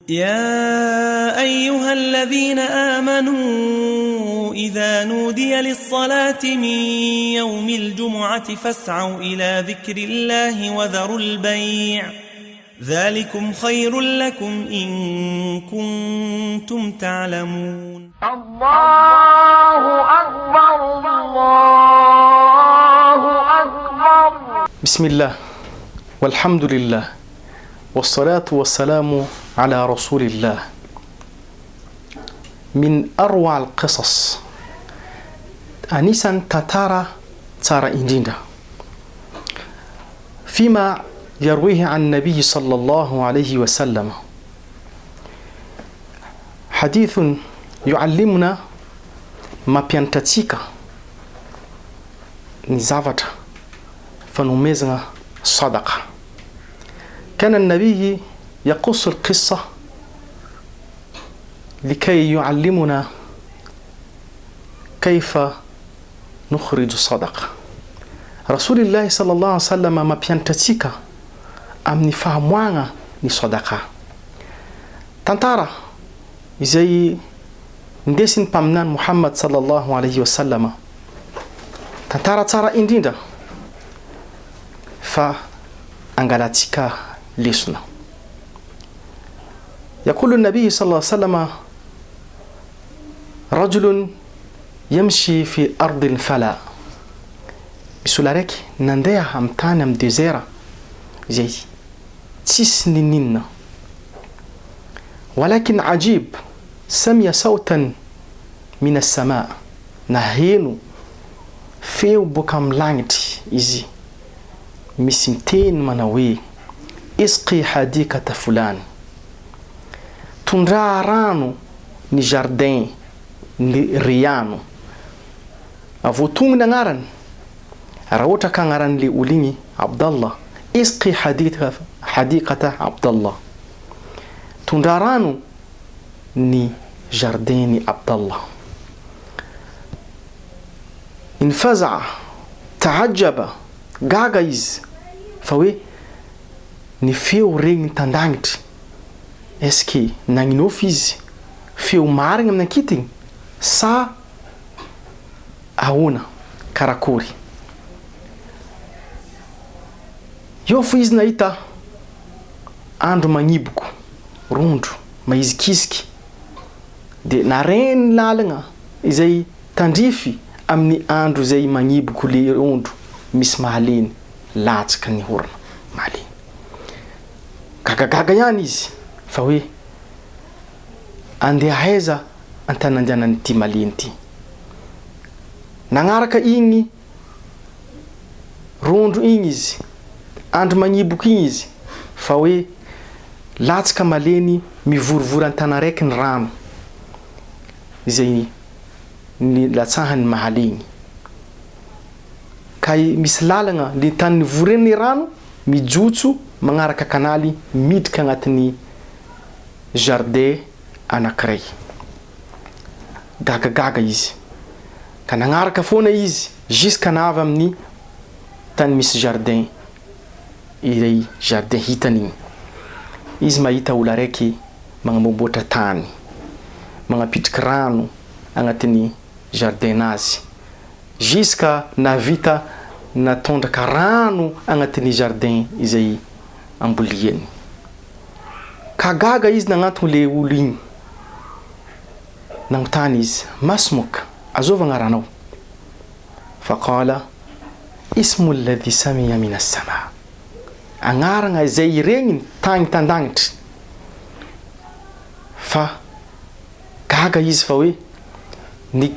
يا أيها الذين آمنوا إذا نودي للصلاة من يوم الجمعة فاسعوا إلى ذكر الله وذروا البيع ذلكم خير لكم إن كنتم تعلمون. الله أكبر الله أكبر. بسم الله والحمد لله والصلاة والسلام على رسول الله. من أروع القصص anisan'ny tantara tsara indrindra فيما يرويه عن النبي صلى الله عليه وسلم حديث يعلمنا mampianatra antsika ny zavatra fanomezana صدقة كان النبي يقص القصة لكي يعلمنا كيف نخرج صدقة. رسول الله صلى الله عليه وسلم mampianatra antsika amin'ny famoahana ny صدقة. Tantara izay ndesin'ny mpaminany Muhammad صلى الله عليه وسلم. Tantara tsara indrindra fa angalantsika lesona. يقول النبي صلى الله عليه وسلم رجل يمشي في أرض فلا. Misy olona araiky nandeha amin'ny tany amin'ny désert izay tsisy nininona. ولكن عجيب سمع صوتا من السماء. Naheno feo boaka amin'ny lagnitry izy. Misy miteny manao hoe اسق حديقة فلان. Tondraha rano ny jardin ny riano. Voatongony agnarany. Raha ohatra ka agnaran'le olo igny Abdallah, اسق حديقة حديقة عبد الله. Tondraha rano ny jardin ny Abdallah. انفزع تعجب gaga izy fa hoe ny feo regniny tandagnitry est-ce que nagninofy izy feo marigny amin'ny ankitiny sa ahoana karakory eo fo izy nahita andro magniboko rondro maizikisiky de nareny lalagna izay tandrify amin'ny andro izay magniboko le rondro misy mahaleny latsaka ny orana mahaleny gagagaga ihany izy fa hoe andeha aiza antany andehanan'ity maleny ty nagnaraka igny rondro igny izy andro magniboko igny izy fa hoe latsaka maleny mivorivory an-tany araiky ny rano izay ny latsahany mahaleny ka misy lalagna le tany nivoren'ny rano mijotso magnaraka kanaly miditra agnatin'ny jardin anankiray. Gagagaga izy ka nagnaraka foana izy jusqu'à navy amin'ny tany misy jardin iray jardin hitany igny izy mahita olo araiky magnamboamboatra tany magnapitriky rano agnatin'ny jardin-nazy jusqu'à navita natondraka rano agnatin'ny jardin izay amboliany ka gaga izy nagnantony le olo igny nagnontany izy ما اسمك azova agnaranao فقال اسم الذي سمع من السماء agnarana izay regniny tagny tandagnitry fa gaga izy fa hoe ny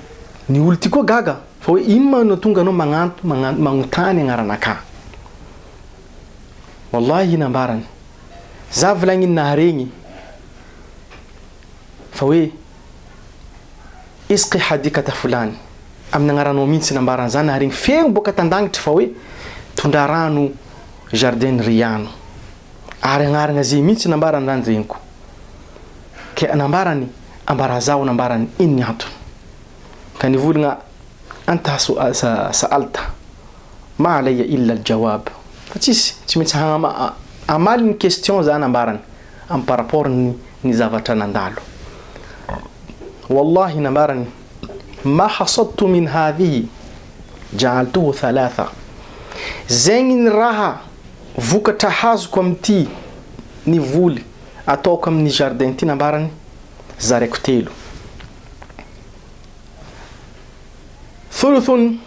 ny olo ty koa gaga fa hoe ino ma no tonga anao magnanto magnontany agnaranaka wallahi nambarany za volagniny naharegny fa hoe اسق حديقة فلان amin'ny agnaranao mihitsy nambarany zany naharegny feo boaka tandagnitry fa hoe tondra rano jardin riano ary agnarana zay mihitsy nambarany zany regniko ke nambarany ambara zaho nambarany ino ny antony ka nivolagna أنت سألت ما علي إلا الجواب fa tsisy tsy maintsy amaly ny question zany ambarany. Am par rapport ny ny zavatra nandalo. Wallahi nambarany, Ma hasadtu min hadhihi ja'altuhu thalatha, zegny ny raha vokatra hazoko amin'ity ny voly ataoko amin'ny jardin ity nambarany, zaraiko telo. Thuluthun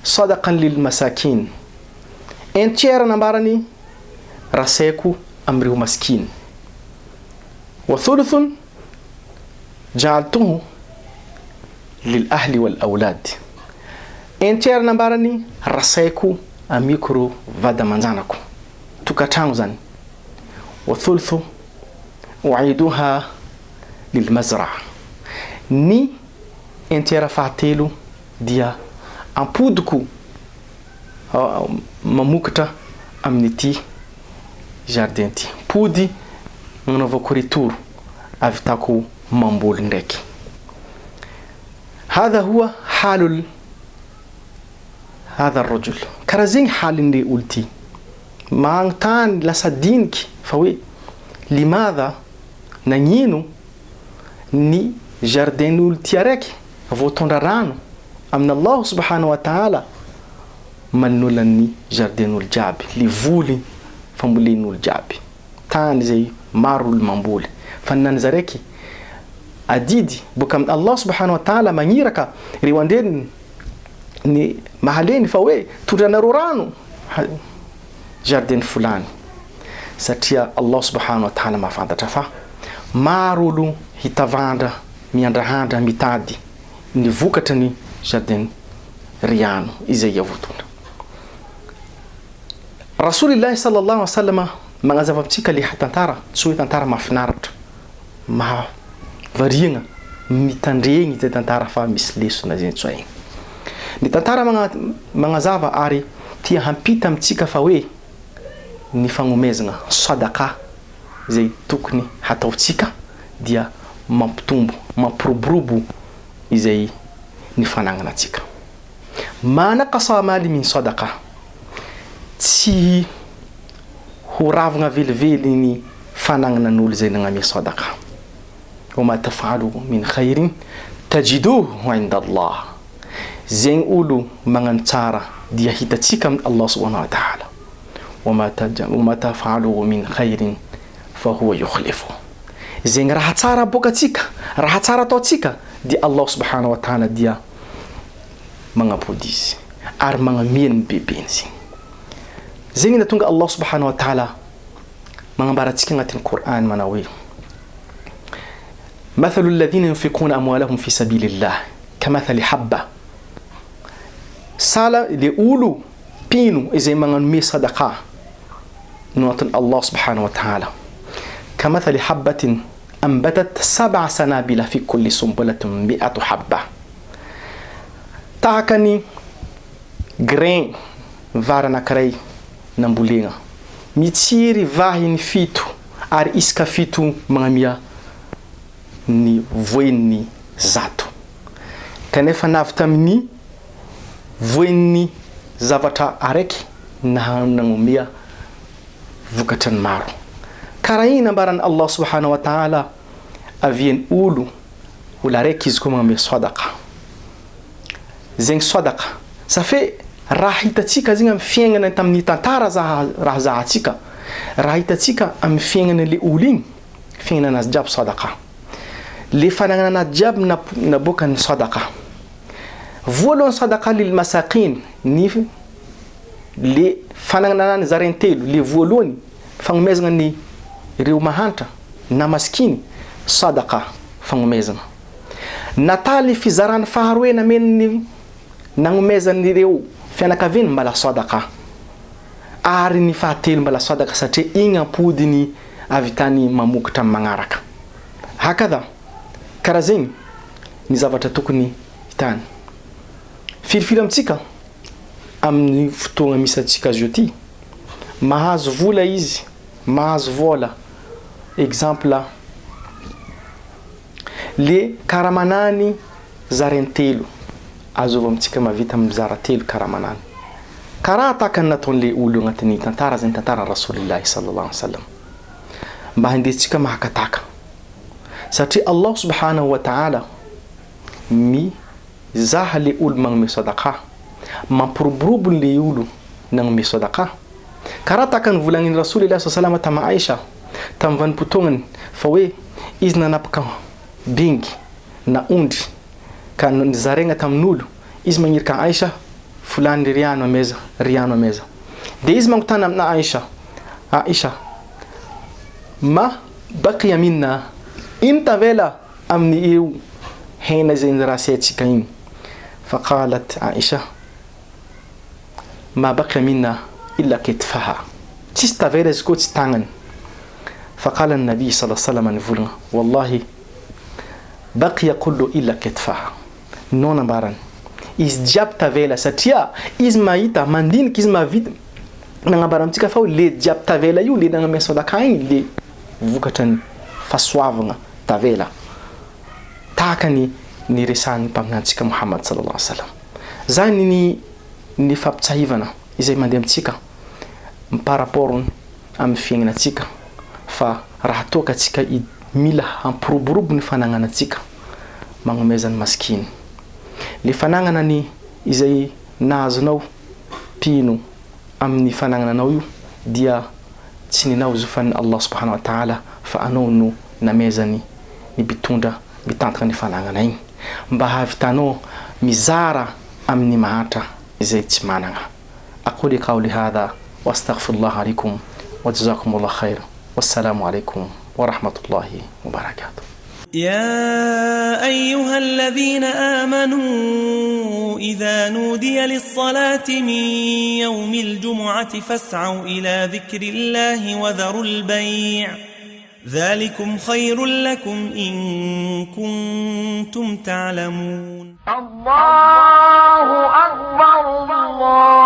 sadaqan lil masakin, un tiers nambarany rasaiko amin'ireo masikiny. Wa thuluthun ja'altuhu lil ahli wal awlad, un tiers nambarany rasaiko amiko ireo vady aman-janako, tokantragno zany. Wa thuluthu u'iduha lil mazra'a, ny un tiers fahatelo dia ampodiko mamokatra amin'ity jardin ity. Pody nanaovako retour ahavitako mamboly ndraiky. Hadha huwa halul hadha ar-rajul. Karaha zegny halin'le olo ty. Magnontany lasa diniky fa hoe limadha nagnino ny jardin-n'olo ty araiky voatondra rano amin' Allah subhanahu wa ta'ala manoloana ny jardin-n'olo jiaby, le voly fambolen'olo jiaby, tany izay maro olo mamboly, fa ny an'iza raiky adidy boaka amin' Allah subhanahu wa ta'ala magniraka reo andreniny ny mahaleny fa hoe tondranareo rano jardin folany satria Allah subhanahu wa ta'ala mahafantatra fa maro olo hitavandra miandrahandra mitady ny vokatra ny jardin riano izay iavotona. Rasulillahi sallallahu alaihi wasallam magnazava amintsika le tantara, tsy hoe tantara mahafinaritra, mahavariagna mitandregny izay tantara fa misy lesona zegny tsoahigny. Ny tantara magnazava ary tia hampita amintsika fa hoe ny fagnomezagna, sadaqah, izay tokony hataontsika dia mampitombo, mampiroborobo izay ny fanagnanantsika. Ma naqasa mali min sadaqa, tsy ho ravagna velively ny fanagnanan'olo izay nagnamia sadaqa. Wa ma taf'alu min khairin tajiduhu inda Allah, zegny olo magnano tsara dia hitantsika amin' Allah subhanahu wa ta'ala. Wa ma taf'alu min khairin fa huwa yukhlifu. Zegny raha tsara aboakantsika, raha tsara ataontsika dia Allah subhanahu wa ta'ala dia magnampody izy ary magnamia ny bebeny zegny. Zegny nahatonga Allah subhanahu wa ta'ala magnambara antsika agnatin'ny Qur'an manao hoe, Mathalu alladhina yunfikuna amwalahum fi sabilillah kamathali habba. Sahala le olo mpino izay magnanome sadaqah no anton'i Allah subhanahu wa ta'ala. Kamathali habbatin ambatat sab'a sanabila fi kulli sumbulatin mi'atu habba. Tahaka ny grain vary anankiray nambolegna, mitsiry vahiny fito ary isaka fito magnamia ny voen'ny zato. Kanefa navy tamin'ny voen'ny zavatra araiky nagnomea vokatra ny maro. Karaha igny nambaran'i Allah subhanahu wa ta'ala avian'ny olo olo araiky izy koa magnome sadaqa. Zegny sadaqa. Ça fait raha hitantsika zegny amin'ny fiaignana tamin'ny tantara zaha raha zahantsika, raha hitantsika amin'ny fiaignana le olo igny, fiaignana anazy jiaby sadaqa. Le fanagnana anazy jiaby naboakany sadaqa. Voalohany sadaqa lil masakin, ny le fanagnana ny zarain-telo, le voalohany fagnomezagna ny ireo mahantra na masikiny, sadaqa fagnomezagna. Natà le fizarana faharoe namen'ny nagnomezan'ireo fianakaviany mbala sadaqa. Ary ny fahatelo mbala sadaqa satria igny ampodiny avy tany mamokatra amin'ny magnaraka. Hakadha, karaha zegny ny zavatra tokony hitany. Firifiry amintsika amin'ny fotoagna misy antsika azy io ty, mahazo vola izy, mahazo vôla, exemple, le karamanany zarain-telo, azovy amintsika mahavita mizara telo karamanany. Karaha tahaka ny nataon'le olo agnatin'ny tantara zegny, tantaran'i Rasoolillahi sallallahu alaihi wasallam. mba handehantsika mahakataka satria Allah subhanahu wa ta'ala mizaha le olo magnome sadaqah, mampiroborobo le olo nagnome sadaqah. Karaha tahaka ny volagnin'i Rasoul Allah salama tama Aisha tamin'ny vanim-potoagnany fa hoe izy nanapaka bingy na ondry ka nizaraigna tamin'olo, izy magniraka Aisha fulany riano ameza, riano ameza. Dia izy magnontany amina Aisha, Aisha, ma baqiya minna, ino tavela amin'ny io hena izay nirasentsika igny? Faqalat Aisha, ma baqiya minna illa kitfaha, tsisy tavela izy koa tsy tagnany. Faqala an-nabi sallallahu alaihi wasallam nivolagna, wallahi baqiya kullu illa kitfaha. Non nambarany. Izy jiaby tavela satria izy mahita, mandinika, izy mahavita nagnambara amintsika fa hoe le jiaby tavela io, le nagnamia sadaka igny, le vokatra ny fahasoavagna tavela. Tahaka ny niresahan'ny mpaminantsika Muhammad sallallahu alaihi wasallam. Zany ny ny fampitsahivana izay mandeha amintsika par rapport amin'ny fiaignanantsika fa raha toa ka tsika mila hampiroborobo ny fanagnanantsika magnomeza ny masikiny le fanagnana ny izay nahazonao mpino amin'ny fanagnananao io dia tsy ninao izy io fa ny Allah subhanahu wa ta'ala fa anao no namezany ny mpitondra mitantana ny fanagnana igny mba hahavitanao mizara amin'ny mahantra izay tsy managna. Aquli qawli hadha wa astaghfirullah lakum wa jazakumullah khair wassalamu alaikum wa rahmatullahi wa barakatuh. يا أيها الذين آمنوا إذا نودي للصلاة من يوم الجمعة فاسعوا إلى ذكر الله وذروا البيع ذلكم خير لكم إن كنتم تعلمون. الله أكبر الله.